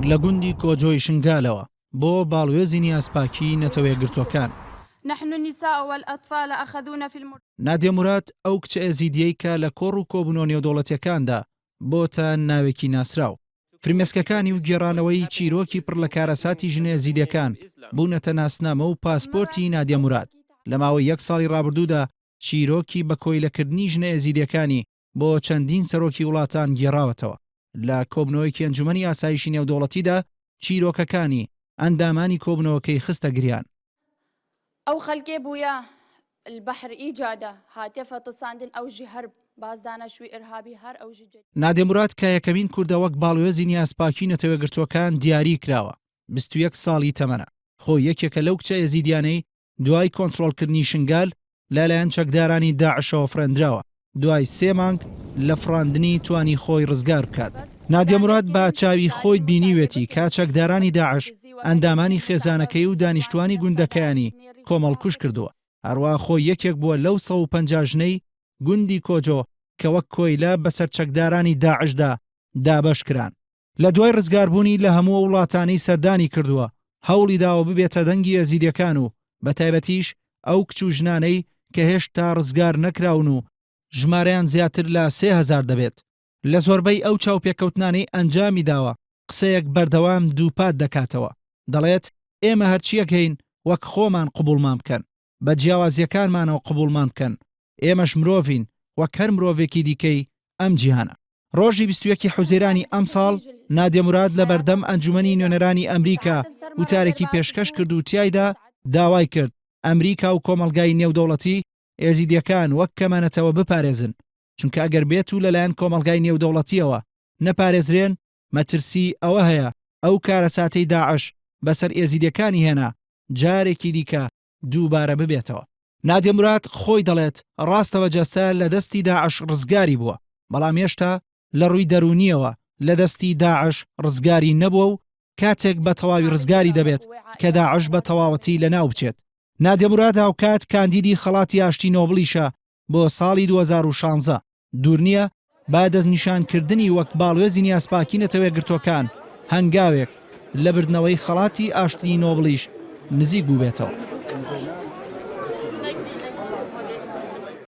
لە گوندی کۆجۆی شنگالەوە بۆ باڵوێزی نیازپاکیی نەتەوەیەکگرتووەکان. نحن النساء والأطفال أخذونا في المر. نادیە موراد، ئەو کچە ئێزیدییەی کە لە کۆڕ و کۆبوونەوە نێودەوڵەتییەکاندا بۆتە ناوێکی ناسراو. فرمێسکەکانی و گێڕانەوەی چیرۆکی پڕ لە کارەساتی ژنە ئێزیدییەکان بوونەتە ناسنامە و پاسپۆرتی نادیە موراد. لە ماوەی یەک ساڵی ڕابردوودا چیرۆکی بە کۆیلەکردنی ژنە ئێزیدییەکانی بۆ چەندین سەرۆکی وڵاتان گێڕاوەتەوە. لە کۆبوونەوەیەکی ئەنجومەنی ئاسایشی نێودەوڵەتیدا چیرۆکەکانی ئەندامانی کۆبوونەوەکەی خستە گریان. ئەو خەلکێ بویە البحر ئیجادە هاتیە فەتساندن ئەو ژی هەر بازدانە شوی ئرهابی هەر ئەو ژی جەریمە. نادیە موراد کە یەکەمین کوردە وەک باڵوێزی نیازپاکی نەتەوەیەکگرتووەکان دیاری کراوە، 21 ساڵی تەمەنە، خۆی یەکێکە لەو کچە ئێزیدیانەی دوای کۆنترۆڵکردنی شنگال لەلایەن چەکدارانی داعشەوە فڕێندراوە، دوای سێ مانگ لە فڕاندنی توانی خۆی ڕزگار بکات. نادیە موراد بە چاوی خۆی بینیوێتی کە چەکدارانی داعش ئەندامانی خێزانەکەی و دانیشتوانی گوندەکەیانی کۆمەڵکوژ کردووە، هەروەها خۆی یەکێک بووە لەو 150 ژنەی گوندی کۆجۆ کە وەک کۆیلە بەسەر چەکدارانی داعشدا دابەش کران. لە دوای ڕزگاربوونی لە هەموو ئەو وڵاتانەی سەردانی کردووە، هەوڵی داوە ببێتە دەنگی ئێزیدیەکان و بەتایبەتیش ئەو کچ و ژنانەی کە هێشتا ڕزگار نەکراون و ژمارەیان زیاتر لە 3000 دەبێت. لە زۆربەی ئەو چاوپێکەوتنانەی ئەنجامی داوە قسەیەک بەردەوام دووپات دەکاتەوە، دەڵێت، ئێمە هەرچییەک هەین وەک خۆمان قبوڵمان بکەن، بە جیاوازییەکانمانەوە قبوڵمان بکەن، ئێمەش مرۆڤین وەک هەر مرۆڤێکی دیکەی ئەم جیهانە. ڕۆژی 21 ی حوزەیرانی ئەمساڵ نادیە موراد لە بەردەم ئەنجومەنی نوێنەرانی ئەمریکا وتارێکی پێشکەش کرد و تیایدا داوای کرد ئەمریکا و کۆمەڵگای نێودەوڵەتی ئێزیدیەکان وەک کەمەنەتەوە بپارێزن چونکە ئەگەر بێت و لەلایەن کۆمەڵگای نێودەوڵەتیەوە نەپارێزرێن مەترسی ئەوە هەیە ئەو کارەساتەی داعش بەسەر ئێزیدیەکانی هێنا جارێکی دیکە دووبارە ببێتەوە. نادیە موراد خۆی دەڵێت، ڕاستە بە جەستە لە دەستی داعش ڕزگاری بووە، بەڵام هێشتا لە ڕووی دەروونییەوە لە دەستی داعش ڕزگاری نەبووە و کاتێک بە تەواوی ڕزگاری دەبێت کە داعش بە تەواوەتی لەناو بچێت. نادیە موراد هاوکات کاندیدی خەڵاتی ئاشتی نۆبڵیشە بۆ ساڵی 2016. دوور نییە بە دەستنیشانکردنی وەک باڵوێزی نیازپاکی نەتەوەیەکگرتووەکان هەنگاوێک لە بردنەوەی خەڵاتی ئاشتیی نۆبڵیش نزیک بووبێتەوە.